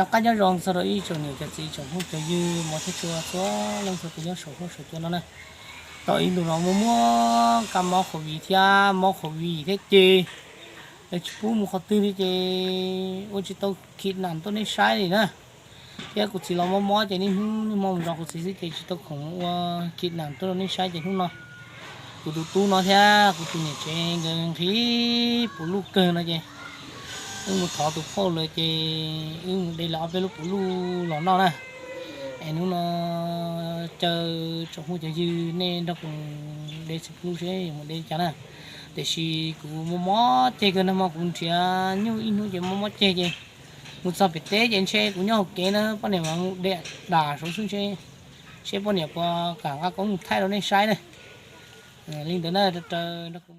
Noj qab nyob zoo txog rau ib tsoom niam cov txiv tsoom phooj cov ywg mos thiab tshua txhua leej txhua tus nyob saum huab saum cua no na. Tau ib ntus no muaj muaj kab mob covid thiab mob covid thiab ces lawv tsis pub mus qhov twg li ces ua tsis tau khij nam tuaj nej saib li na. Thiab kuv txiv los mob mob ces niaj hnub niaj hmo mus zov kuv txiv xwb ces tsis tau khoom ua khij nam tuaj rau nej saib ces hnub no kuv tus tub no thiab kuv tus niam tsev nkawd nqhis puv luj kawg no ces wb mus thov tus phauj lawm ces wb mus de lawv ob peb lub puv luj los noj na. Es hnub no caw tsoom phooj cov ywg nej nrog kuv de txiv puv luj seb yuav mus de li cas na. Tiam sis kuv mob mob ceg kawg nag hmo kuv nrhiav nyuj ib hnub ces mob mob ceg ces mus txog pem teb ces ntshe kuv nyob hauv kev na poj niam mas mus de dam saud xwb ntshe seb poj niam puas kam nqa koob mus thaij rau nej saib na. Li ntawd na, raws raws nrog kuv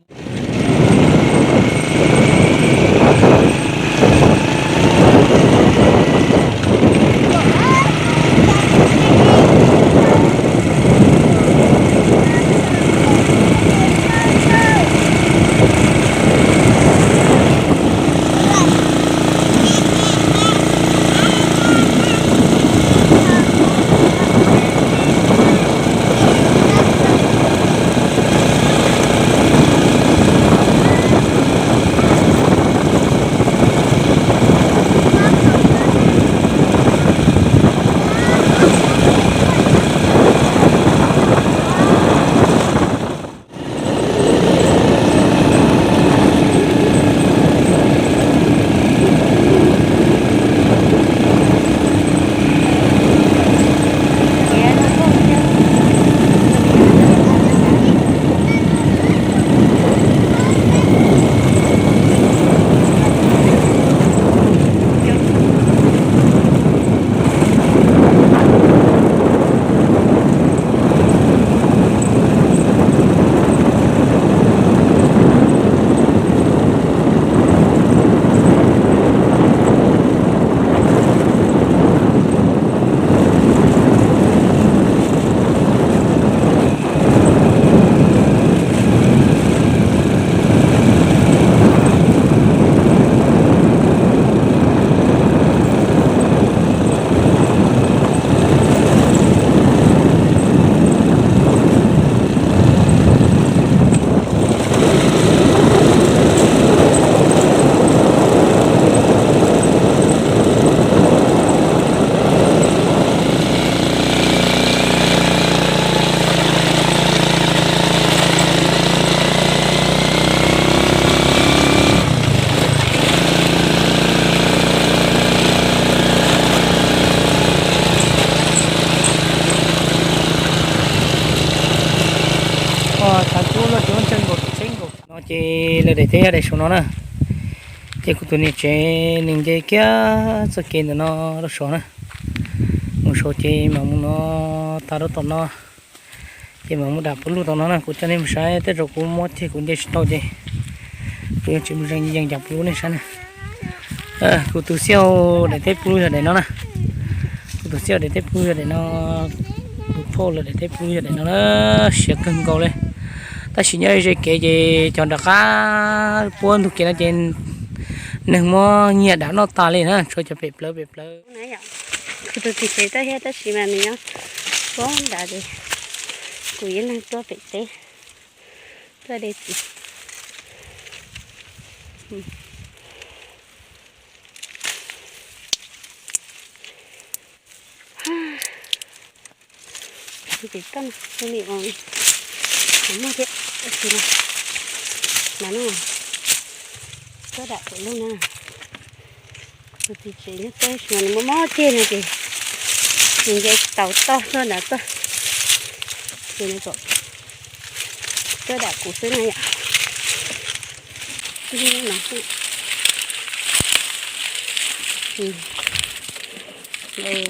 Thaum ub los tseem ntseeg nkaus tseeb nkaus no ces lawv daim teb yog daim saum no na. Ces kuv tus niam tsev nws nce kiag txoj kev ntawm no rau saud na. Mus saud ces mam mus no tag rau tom no. Ces mam mus dam puv luj tom no na, kuv coj nej mus saib tej zaum kuv mob ceg kuv nce tsis tau ces kuv yuav tsis mus zeeg yees cov puv luj nej saib na. Kuv tus xiaj daim teb puv luj yog daim no na. Kuv tus xiaj daim teb puv luj yog daim no. Kuv phauj lawv daim teb puv luj yog daim no na, siav kawg nkaus li. Tab sis nyob ze kev ces cov nram qab puab ntug kev no ces neeg muab nyiag dam noj tas li na, tshuav cov pem plawv pem plawv. Kuv tus txiv tsev tuaj thiab tab sis mas nws nyob puab nrad ces kuv ib leeg tuaj pem teb tuaj de txiv. Tus toj no li muaj thiab, tab sis mas no tuaj dam kuv lub na. Kuv tus txiv tsev nyob teb sis mas nws mob mob ceg no ces nws nce tsis tau toj tuaj nrad tuaj, ces nws kom tuaj dam kuv xwb na yom.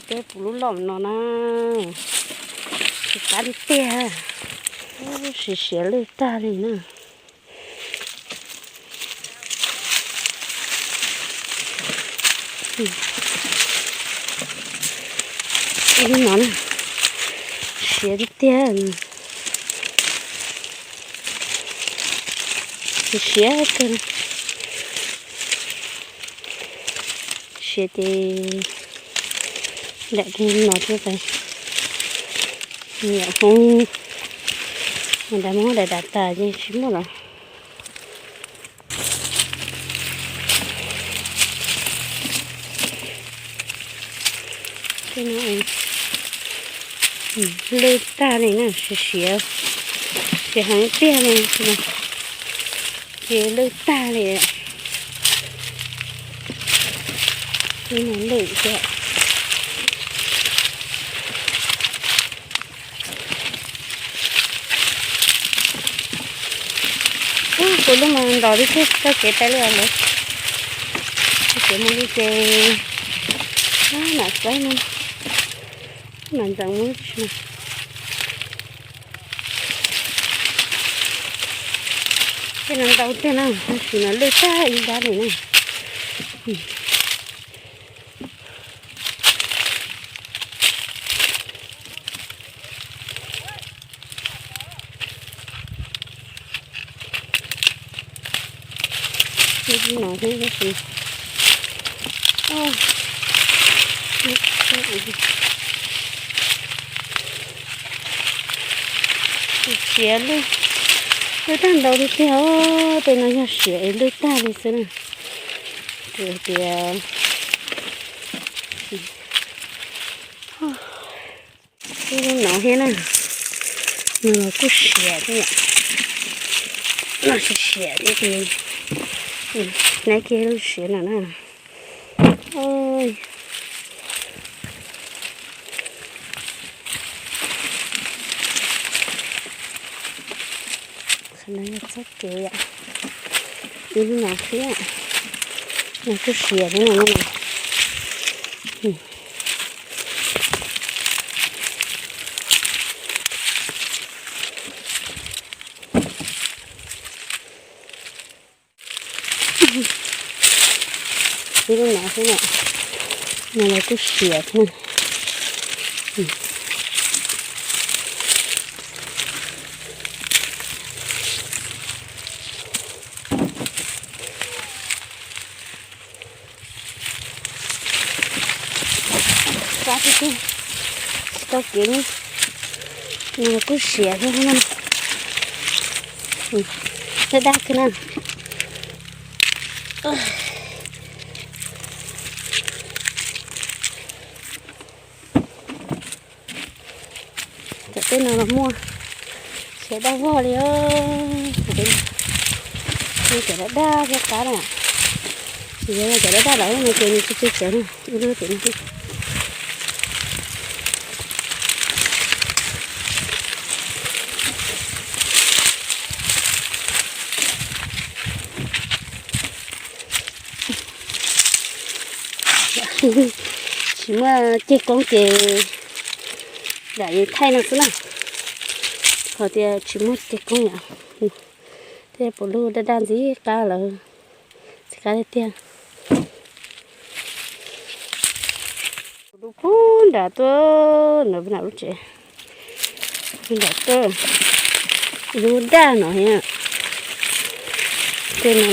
Peb puv lub loj no na, tsis qab li tiag, siav siav lwj tag li na. Ib lub no na, siav tiag tiag, siav kawg, siav ces Nram no thiab, niam hmoob, nram hmoob daim dam tas ces tsis muaj lawm. Lwj tag li na, siav, siav heev tiag li, ces lwj tag li. Lwj thiab. Kuv lub mas ntos li thiab, txoj kev taij lwj ntawd. Txoj kev mus li ces, nam xaib no, nam ntxeev mus tsis. Tej no ntau tiag na, tab sis mas lwj tag ib nrab li na. No thiab tab sis, siav lwj, lwj tag ntau tiag tiag os. Tej no yog siav es lwj tag li xwb na. Tias ib lub no thiab na, no los kuj siav thiab, no siav siav thiab ces, neb kiag lub siav no na. Qhov no yog txoj kev, ib lub no thiab, no kuj siav thiab no. Ib lub no xwb na, no los kuj siav thiab. Tsis tau kev, no los kuj siav thiab na. Daj daj kiag na. Cov tej no los muaj, siav daj vog li os. Muaj cov daj daj thiab qab na. Tsis yog cov daj daj lawm no ces nws tsis tsw siav na, ib lub tim no. Tsis muaj ceg koob ces dam thaij no xwb na. Qhov tias tsis muaj ceg koob yom, thiaj pum lub daj daj ntxim qab lawm, ntxim qab tiag tiag. Kuv lub pub nram tuaj, nram lub tsev, nram tuaj, lub daj no thiab. Tej no,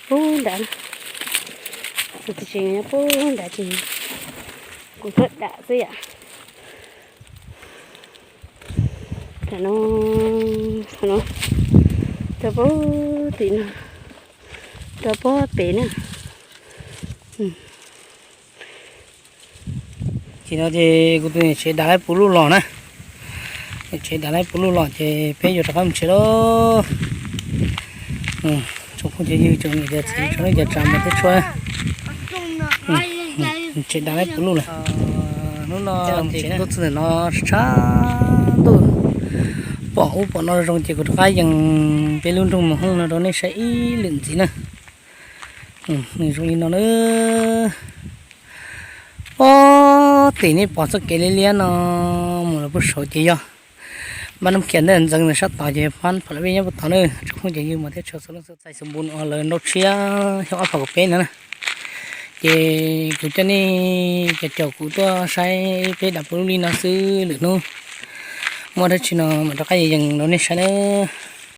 pub nrad, kuv tus tsev nyob pub nrad ces kuv tuaj dam xwb yom. Tam no, tam no, rau pem tim no, rau pem pem na. Ces no ces kuv tus niam tsev dam laib puv luj los na. Niam tsev dam laib puv luj los ces peb yuav rov qab mus tsev lauj. Tsoom phooj cov ywg, tsoom niam txiv, tsoom neej tsa mas teb tshua, niam tsev dam laib puv luj lawm. Hnub no ces tuaj txog ntawm no tshav ntuj, pom ub pom no zoo ces kuv rov qab yees peb lub nroog Moos Hooj no rau nej saib ib lwm ntxiv na. Nws zoo li no na. Pob tim nej pom txoj kev liab liab no mus lawm puag saud ces yog Npab Nab Khiav ntawm ntxeev ntawm sab tod ces phab pom lawv peb nyob puag tod na. Tsoom phooj cov ywg mas teb tshua txhua leej txhua tus, xu npu no lawv nrau tshiab xyoo ob phav kaum peb no na. Ces kuv coj nej cov caum kuv tuaj saib peb dam puv luj li no xwb, lwm hnub muaj dab tsi no mam rov qab yees rau nej saib na.